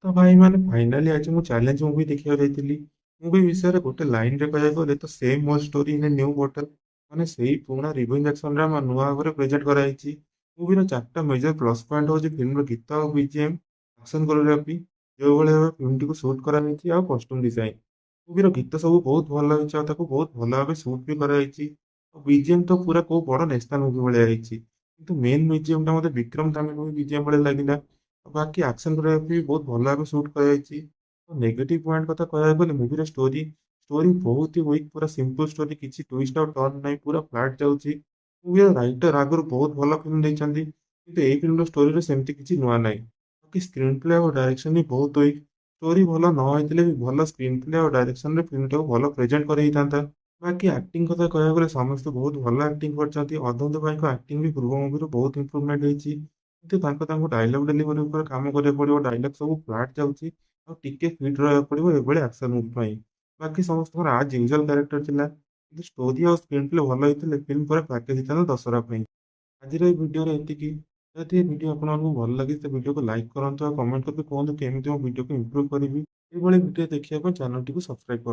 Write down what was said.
ତ ଭାଇମାନେ, ଫାଇନାଲି ଆଜି ମୁଁ ଚ୍ୟାଲେଞ୍ଜ ମୁଭି ଦେଖିବାକୁ ଯାଇଥିଲି। ମୁଭି ବିଷୟରେ ଗୋଟେ ଲାଇନରେ କହିବାକୁ ଗଲେ ତ same old story in new bottle, ମାନେ ସେଇ ପୁରୁଣା ରିଭେଞ୍ଜ ଆକ୍ସନ ଡ୍ରାମା ନୂଆ ଭାବରେ ପ୍ରେଜେଣ୍ଟ କରାଯାଇଛି। ମୁଭିର ଚାରିଟା ମେଜର ପ୍ଲସ୍ ପଏଣ୍ଟ ହେଉଛି ଫିଲ୍ମର ଗୀତ ଆଉ ବିଜିଏମ୍, ଆକ୍ସନ କୋରିଓଗ୍ରାଫି, ଯେଉଁଭଳି ଭାବେ ଫିଲ୍ମଟିକୁ ସୁଟ୍ କରାଯାଇଛି ଆଉ କଷ୍ଟ୍ୟୁମ୍ ଡିଜାଇନ୍। ମୁଭିର ଗୀତ ସବୁ ବହୁତ ଭଲ ହେଇଛି ଆଉ ତାକୁ ବହୁତ ଭଲ ଭାବେ ସୁଟ୍ ବି କରାଯାଇଛି। ଆଉ ବିଜିଏମ୍ ତ ପୁରା କୋଉ ବଡ଼ ନ୍ୟାସନାଲ ମୁଭି ଭଳିଆ ହେଇଛି। କିନ୍ତୁ ମେନ୍ ବିଜିଏମ୍ଟା ମୋତେ ବିକ୍ରମ ତାମିଲ ମୁଭି ବିଜିଏମ୍ ଭଳିଆ ଲାଗିଲା। ଆଉ ବାକି ଆକ୍ସନ କୋରିଓଗ୍ରାଫି ବି ବହୁତ ଭଲ ଭାବେ ସୁଟ୍ କରାଯାଇଛି। ନେଗେଟିଭ୍ ପଏଣ୍ଟ କଥା କହିବାକୁ ଗଲେ ମୁଭିର ଷ୍ଟୋରି ବହୁତ ହି ୱିକ୍, ପୁରା ସିମ୍ପଲ୍ ଷ୍ଟୋରି, କିଛି ଟ୍ୱିଷ୍ଟ ଆଉ ଟର୍ନ ନାହିଁ, ପୁରା ଫ୍ଲାଟ୍ ଯାଉଛି। ମୁଭିର ରାଇଟର ଆଗରୁ ବହୁତ ଭଲ ଫିଲ୍ମ ଦେଇଛନ୍ତି, କିନ୍ତୁ ଏଇ ଫିଲ୍ମର ଷ୍ଟୋରିରେ ସେମିତି କିଛି ନୂଆ ନାହିଁ। ବାକି ସ୍କ୍ରିନ୍ ପ୍ଲେ ଆଉ ଡାଇରେକ୍ସନ ବି ବହୁତ ୱିକ୍। ଷ୍ଟୋରି ଭଲ ନ ହେଇଥିଲେ ବି ଭଲ ସ୍କ୍ରିନ୍ ପ୍ଲେ ଆଉ ଡାଇରେକ୍ସନରେ ଫିଲ୍ମଟାକୁ ଭଲ ପ୍ରେଜେଣ୍ଟ କରାହେଇଥାନ୍ତା। ବାକି ଆକ୍ଟିଂ କଥା କହିବାକୁ ଗଲେ ସମସ୍ତେ ବହୁତ ଭଲ ଆକ୍ଟିଂ କରିଛନ୍ତି। ଅଦ୍ୱୈତ ଭାଇଙ୍କ ଆକ୍ଟିଂ ବି ପୂର୍ବ ମୁଭିରୁ ବହୁତ ଇମ୍ପ୍ରୁଭମେଣ୍ଟ ହେଇଛି, କିନ୍ତୁ ତାଙ୍କୁ ଡାଇଲଗ ଡେଲିଭରି ଉପରେ କାମ କରିବାକୁ ପଡ଼ିବ। ଡାଇଲଗ ସବୁ ଫ୍ଲାଟ୍ ଯାଉଛି ଆଉ ଟିକେ ଫିଟ୍ ରହିବାକୁ ପଡ଼ିବ ଏଭଳି ଆକ୍ସନ ମୁଭି ପାଇଁ। ବାକି ସମସ୍ତଙ୍କର ଆଜ୍ ୟୁଜୁଆଲ କ୍ୟାରେକ୍ଟର ଥିଲା, କିନ୍ତୁ ଷ୍ଟୋରି ଆଉ ସ୍କ୍ରିନ୍ ପ୍ଲେ ଭଲ ହେଇଥିଲେ ଫିଲ୍ମ ପୁରା ପ୍ୟାକେଜ ହେଇଥାନ୍ତା ଦଶହରା ପାଇଁ। ଆଜିର ଏଇ ଭିଡ଼ିଓରେ ଏତିକି। ଯଦି ଏ ଭିଡ଼ିଓ ଆପଣଙ୍କୁ ଭଲ ଲାଗେ ତ ଭିଡ଼ିଓକୁ ଲାଇକ୍ କରନ୍ତୁ ଆଉ କମେଣ୍ଟ କରି କୁହନ୍ତୁ କେମିତି ମୋ ଭିଡ଼ିଓକୁ ଇମ୍ପ୍ରୁଭ୍ କରିବି। ଏଇଭଳି ଭିଡ଼ିଓ ଦେଖିବା ପାଇଁ ଚ୍ୟାନେଲଟିକୁ ସବସ୍କ୍ରାଇବ୍ କରନ୍ତୁ।